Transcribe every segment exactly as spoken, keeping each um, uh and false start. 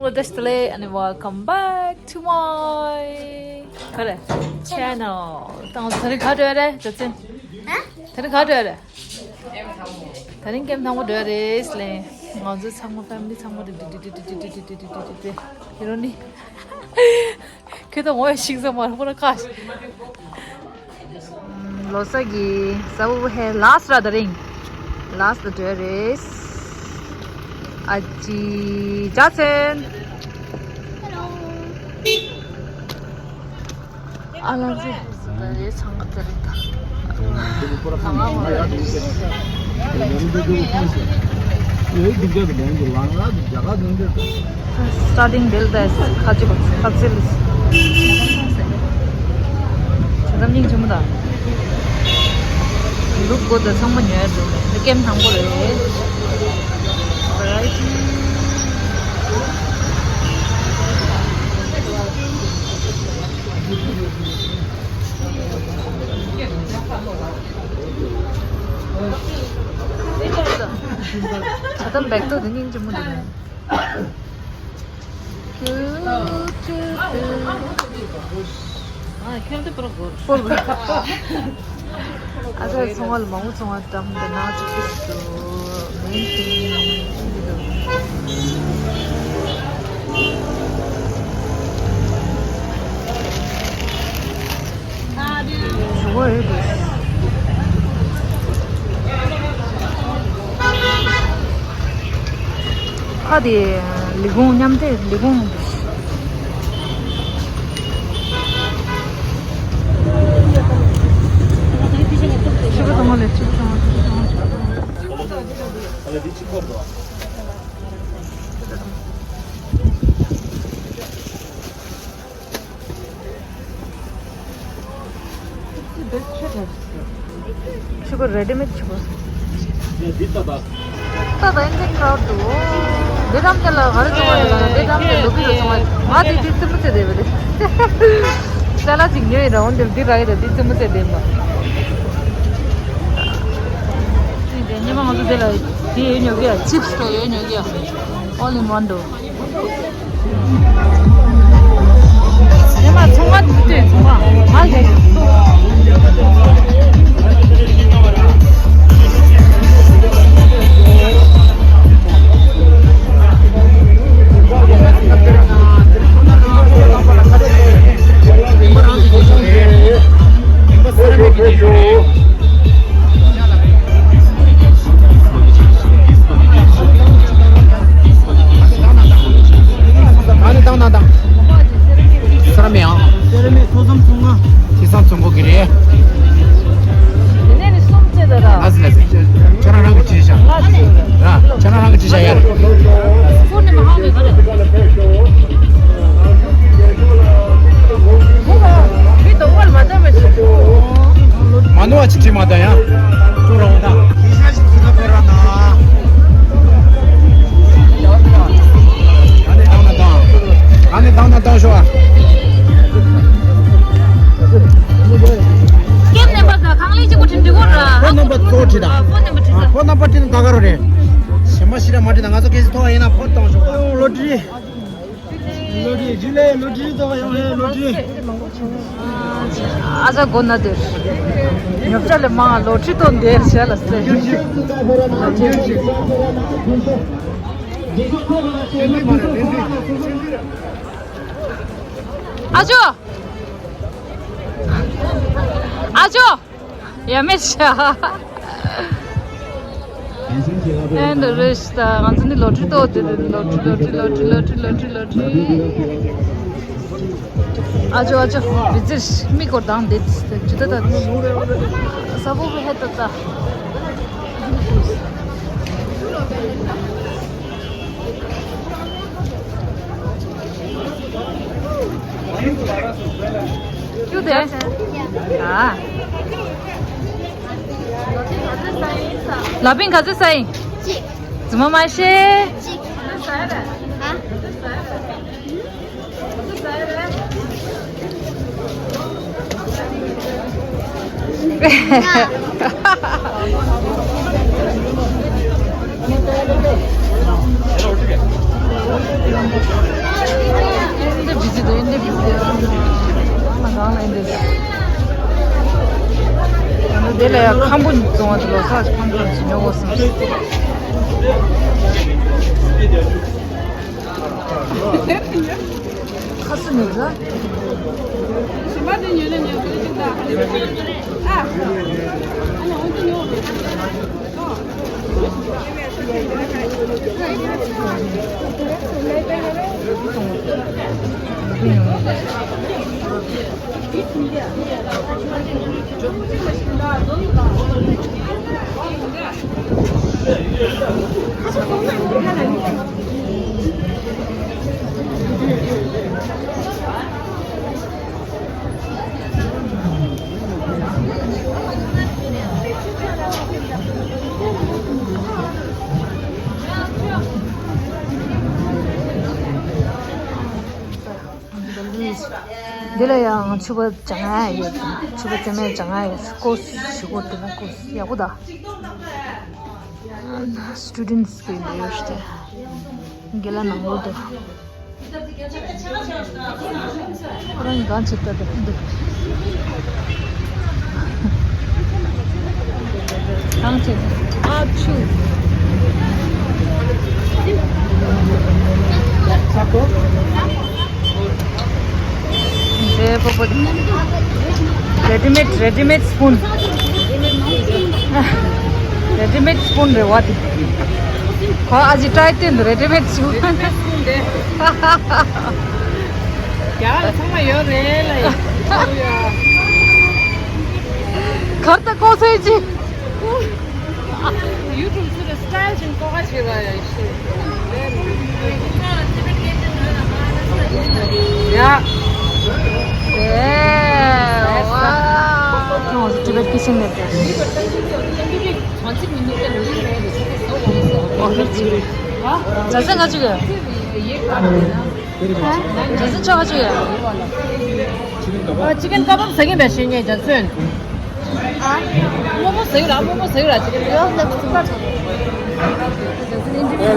Hello, and welcome back to my channel. ད་ང་ཚོ་དེ་རིང་ག་འགྲོ་ཡ་རེད། ད་ཚེ། ད་རིང་ག་འགྲོ་ཡ་རེད། ད་རིང་ཀེམ་དང་པོ་འགྲོ་ཡ་རེད་ལེ། ང་ཚོ་ཚང་མ་ཕེ་མི་ལི་ཚང་མ་དེ་དེ་དེ་དེ་དེ་དེ་དེ་དེ་དེ་དེ་དེ་ཡིན་ནོ་ནི། ཁྱོད་ད་ངོ་ཡ་ཤིང་ས་མ་ར་ཁོ་ར་ཁ་ཤི། ལོ་གསར་གྱི་ས་བུ་ཧེ་ལཱ་སི་ཊི་ར་ད་རིང་། ལཱ་སི་ཊི་ལ་འགྲོ་ཡ་རེད། ཨ་ཅི་ཇ་ཚན། ཨ་ལ་ཟེ་ད་རེད་ཚང་ག་ད་རེད་ད། སི་ཊར་ཊིང་བེལ་ད་ཁ་ཅིག་ཁ་ཚིལ། ཇ་དམ་སྙིང་རྗེ་མོ་ད། ལུག་གོ་ད་ཚང་མ་ཉོས་འགྲོ་ལེ། ཀེམ་དང་པོ་རེད། བེ་རའི་ཊི། ཇ་དམ་བེག་ཏོ་དེ་སྙིང་རྗེ་མོ་འདུག་ནས། ཨ་ཁྱོད་འདི་པར་གོར། ཨ་ཙི་ཚོང་བ་ལ་མང་པོ་ཚོང་བ་འགྲམ་དུ་ན་ཅིག་ཏུ་མེན་ཏིང་། ཞུ་བ་ཡོད་དེ། ཁ་དེ་ལི་གུང་མཉམ་འདྲེས་ལི་གུང་། ཆུ་བོ་དང་པོ་ལས་ཆུ་བོ་དང་པོ། ཆུ་བོ་རེ་ཌི་མེད་ཆུ་བོ། ད་ད་ཨིན་ཇི་ཁྲའོ་ཌི་འདུག་འདི་འགྲམ་དེ་ལ་ག་རེ་བྱུང་བ་རེད་ལབ་ན། འདི་འགྲམ་དེ་ལོ་ཀི་རུ་བྱུང་བ་རེད། ང་དེ་དེ་རྩེད་མོ་རྩེ་བསྡད་པ་རེད། ཅ་ལག་ཅིག་ཉོས་ཡིན་ར། འོན་ཏེ་འདི་རག་ཡིན་ར། དེ་རྩེད་མོ་རྩེ་བསྡད་པ། ཉི་མ་ང་ཚོ་དེ་ལ་དེ་ཡོད་ཉོ་གི་ཡ། ཆིབ་སི་དེ་ཡོད་ཉོ་གི་ཡ། ཨོལ་ཨིན་ཝན་འདུག་ཉི་མ་ཚོང་ཁང་དུ་སྟོན། ཚོང་ཁང་མ་ལས། ཨ་ནི་བཏང་ན་བཏང་། ས་ར་མེ་ཨང་། ས་ར་མེ་ཐོ་བསམ་ཚོང་ཁང་། ཐོ་བསམ་ཚོང་ཁང་གི་རེད། དེ་ནས་ནི་གསུམ་བརྩེགས་ད་ར། ལ་སི་ལ་སི། ཁྱོད་རང་རང་གི་བྲིས་བཞག་ལ་སི་ལ་སི། ར། ཁྱོད་རང་རང་གི་བྲིས་བཞག་ཡ་རེད། ཁོ་ནི་མ་ཧང་གི་ག་རེ། ཁོ་ག་མི་དོགས་པ་ལ་མ་བལྟ་བ་ཞིག་མ་ནུ་བ་ཅི་བྲིས་མ་ད་ཡ། ཏུ་ར་འོ་ད། ཁྱི་ཤ་ཞིག་ཁྱི་ཁ་ཕེ་ར་ན། ཨ་ནི་བཏང་ན་བཏང་། ཨ་ནི་བཏང་ན་བཏང་ཤོག་ཨ། ཀེམ་ནམ་བར་དང་ཁང་ལས་གཅིག་པོ་བྲིས་འགྲིག་གོ་ར། ཕོན་ནམ་བར་ཚོ་བྲིས་དང་། ཕོན་ནམ་བར་བྲིས་དང་། ཕོན་ནམ་བར་བྲིས་ན་ད་ག་རོ་རེད། ཞེ་མ་ཞིག་ར་མ་བྲིས་ན་ང་ཚོ་གལ་སྲིད་མཐོང་བ་ཡིན་ན་ཕོན་གཏོང་ཤོག་ཨ། ལོ་ཊི་རི། ལོ་ཊི་རི་ལོ་ཊི་རི་ལོ་ཊི་རི་ལོ་ཊི་རི། ཨ་ཅག་དགོན་ན་དེར། ཉོབ་ཆ་ལས་མང་ལོ་ཊི་རི་ཏོ་འདེར་བྱས་ལ་སེ། ཨ་ཅོ། ཨ་ཅོ། ཡ་མེད་ཤ། ཨེ་འདི་རེད་ཤི་ད། ང་ཚོ་ནི་ལོ་ཊི་རི་ཏོ་དེ་རེད། ལོ་ཊི་རི་ལོ་ཊི་རི་ལོ་ཊི་རི་ལོ་ཊི་རི་ལོ་ཊི་རི། ཨ་ཅོ་ཨ་ཅོ། བི་ཛིར་མིག་སྐོར་དང་དེ་ཇི་ལྟ་ད་ས་བོ་བོ་ཧེ་ད་ད། ཡུ་དེ། ཨ། ལ་པིན་ག་ཚོད་ཟ་ཡིན། གཅིག་རྫུན་མ་མ་བཤད། གཅིག་ཨ། དེ་ལ་ཡང་ཁམ་བུ་བཙོང་བ་དེ་ལོ་སར་ཁམ་བུ་ཉོ་དགོས་སམ། ཁ་སུ་ཉོ་ཟ། འདི་ལ་ཡང་ཕྱུ་པ་ཅང་ཡ་ཡོད། ཕྱུ་པ་རྩེ་མོ་ཅང་ཡ་ཡོད། ཀོས་ཞིག་གོ་དེ་ན་ཀོས་ཡག་པོ་ད། སི་ཊུ་ཌེན་ཊི་གི་ལས་ཡོད་ཤི་དེ། དགེ་ལ་ནང་ལོགས་དུ། ཁོ་རང་གང་བྱེད་ད་དེ་འདུག་གང་བྱེད་ཨ་ཆུ། རེ་པོ་པོ། རེ་ཌི་མེད་རེ་ཌི་མེད་སི་པུན། རེ་ཌི་མེད་སི་པུན་རེད་བ་དེ། ཁོ་ཨ་ཅེ་ཊའི་སྟེ་འདུག་རེ་ཌི་མེད་སི་པུན། རྒྱ་གར་ཚང་མ་ཡོད་རེད་ལ་ཡིན། གར་ད་ཀོ་སེ་ཅི། ཡུ་ཊུབ་ཚུར་སི་ཊལ་ཅིག་ཀོ་ག་བྱེད་པ་ཡ་ཤི། ཡ། ཨེ། ཝའོ། ཊི་བེཊ་ཀི་ཆན་ནས་ཏེ། ཇ་སེ་ང་ཅིག་ཇ་སེ་ཆོ་ང་ཅིག་ཨ། ཅི་ཀན་ཀ་བབ་ཟ་གིན་པས་ཤེས་ངེས་ཇ་སོན། ཨ། མོག་མོག་ཟ་གི་ར། མོག་མོག་ཟ་གི་ར། ཅི་ཀན་ཀ་བབ།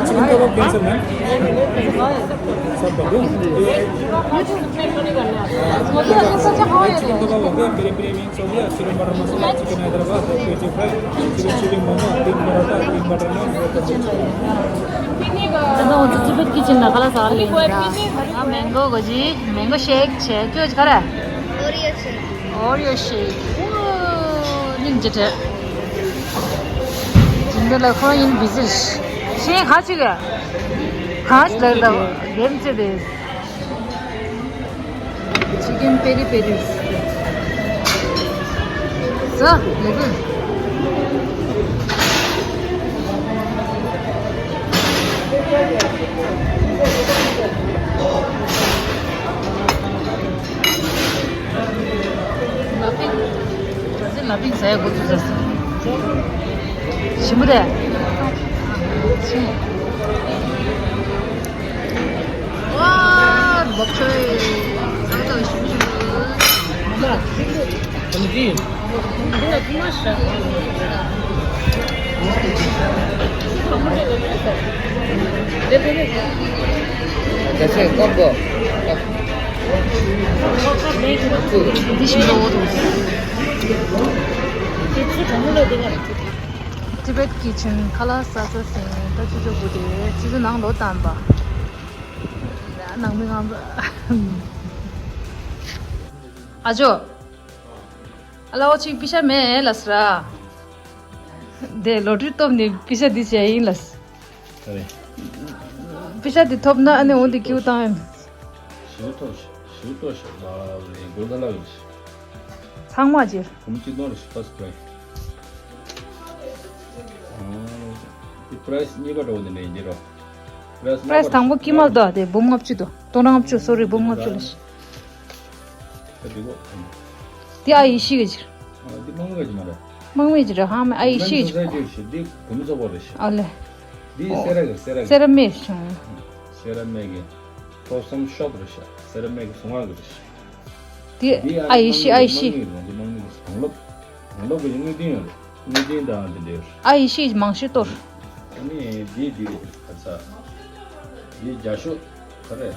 ཅི་ཀན་ཀ་བབ་ཀན་སར་མེད། ས་བབ། ཅི་ཀན་ཀ་བབ་ཀན་པེ་རེ་པེ་རེ་མིན། ཅིག་ཡ། ཅིག་ཀན་ཧའི་དར་བྷད། ཅིག་ཀན་ཆི་ལི་མོ་མོ། ཅིག་ཀན་ཆི་ལི་མོ་མོ། ཅིག་ཀན་པ་རོ་ཊ། ཅིག་ཀན་བ་ཊར་ནན། ཅིག་ཀན་ཆི་ལི། ད་ང་ཚོ་ཊི་བེཊ་ཀི་ཆན་ལ་ག་ལ་ཟ་ལེ་ཡིན་ད། ཨ། མེང་གོ་གོ་ཇི། མེང་གོ་ཤེག་བྱས། ཁྱོད་ཀྱི་ག་རེ། ཨོ་རི་ཡོ་ཤེག་ཨོ་རི་ཡོ་ཤེག་ཨོ་སྙིང་རྗེ་བྲལ། ཇིན་དེ་ལ་ཁོ་ཡིན་བི་ཟི་ཤེག་ག་ཅིག་ག་ཅིག་ལ་ད་གེམ་ཅི་དེ། ཅི་ཀན་པེ་རི་པེ་རི། ཟ། ལེགས་པོ། ལ་ཕིང་། ཟ་ཟི་ལ་ཕིང་ཟ་ཡ་འགོ་ཚུགས་ཟ་ཟི། ཞིམ་པོ་དེ། ཝ། ལོག་ཆོས། ཨ་ད་ཞུ་ཞུ། ཁམ་གི། ཁུ་ན་ཁུ་མ་ཤ། དེ་དེ་དེ། ད་ཆེ་ཀོབ་གོ། འདི་ཞིམ་པོ་འོ་དང་། དེ་ཚོ་གྲོང་ལ་དེ་ག་རེ། ཊི་བེཊ་ཀི་ཆན་ཁ་ལག་ཟ་ས་ཟིན་ད་ཅི་ཅོ་དགོས་དེ་ཅི་ཅོ་ནང་ལོ་བཏང་པ། ནང་མི་ངང་། ཨ་ཇོ། ཨ་ལའོ་ཅིག་པི་ཤ་མེད་ལ་སི་ར། དེ་ལོ་ཊི་རི་སྟོབས་ནི་པི་ཤ་འདི་བྱས་ཡིན་ལ་སི། ཨ་རེ། པི་ཤ་འདི་ཐོབ་ན་ཨ་ནི་འོ་འདི་ཀིའུ་བཏང་ཡིན། ཞིའུ་ཐོ་ཞིའུ་ཐོ་ཞིག་ལ་ལེ་གོ་ད་ལ་ཡིན། ཚང་མ་ཅིག་གོམ་གཅིག་ནོར་ཞིག་ཕ་སི་ཁོ་ཡིན། ཨ། འདི་པ་རའི་སི་གཉིས་ཀ་འགྲོ་འདི་འདྲ་ཡིན་འདི་རོ། པ་རའི་སི་དང་པོ་ཀི་མ་དོ་དེ་འབུམ་ལྔ་བཅུ་དོ། སྟོང་ཕྲག་ལྔ་བཅུ། སོ་རི། འབུམ་ལྔ་བཅུ་ལ་ཤི། ད་འདི་གོ། དེ་ཨ་ཡེ་ཤི་གི་ཕྱིར། ཨ། འདི་དམངས་མེད་ཀྱི་མ་རེད། དམངས་མེད་ཀྱི་རེད། ཧ་མ་ཨ་ཡེ་ཤི་གི་ཕྱིར། འདི་བུ་མོ་ཚོ་བོ་རེད་ཤི། ཨ་ལེ། འདི་སེ་ར་གི་སེ་ར་གི། སེ་ར་མེད་བྱུང་། སེ་ར་མེད་ཀྱི་ཐོག་སམ་ཤོབ་རེད་ཤི། སེ་ར་མེད་ཀྱི་སུང་ཨར་གི་རེད་ཤི། དེ་ཨ་ཡེ་ཤི། ཨ་ཡེ་ཤི། དམངས་མེད་རེད། འདི་དམངས་མེད་རེད། དོང་ལོབ། དོང་ལོབ་ཀྱི་དངུལ་འདི་ཡོད་རེད། དངུལ་འདི་དང་འདི་འདྲ་ཡོད་རེད། ཨ་ཡེ་ཤི་མང་ཤོས་གཏོར། ཨ་ནི་འདི་འདི་རེད། ཁ་ཚ། འདི་རྒྱ་ཤོག་ག་རེ།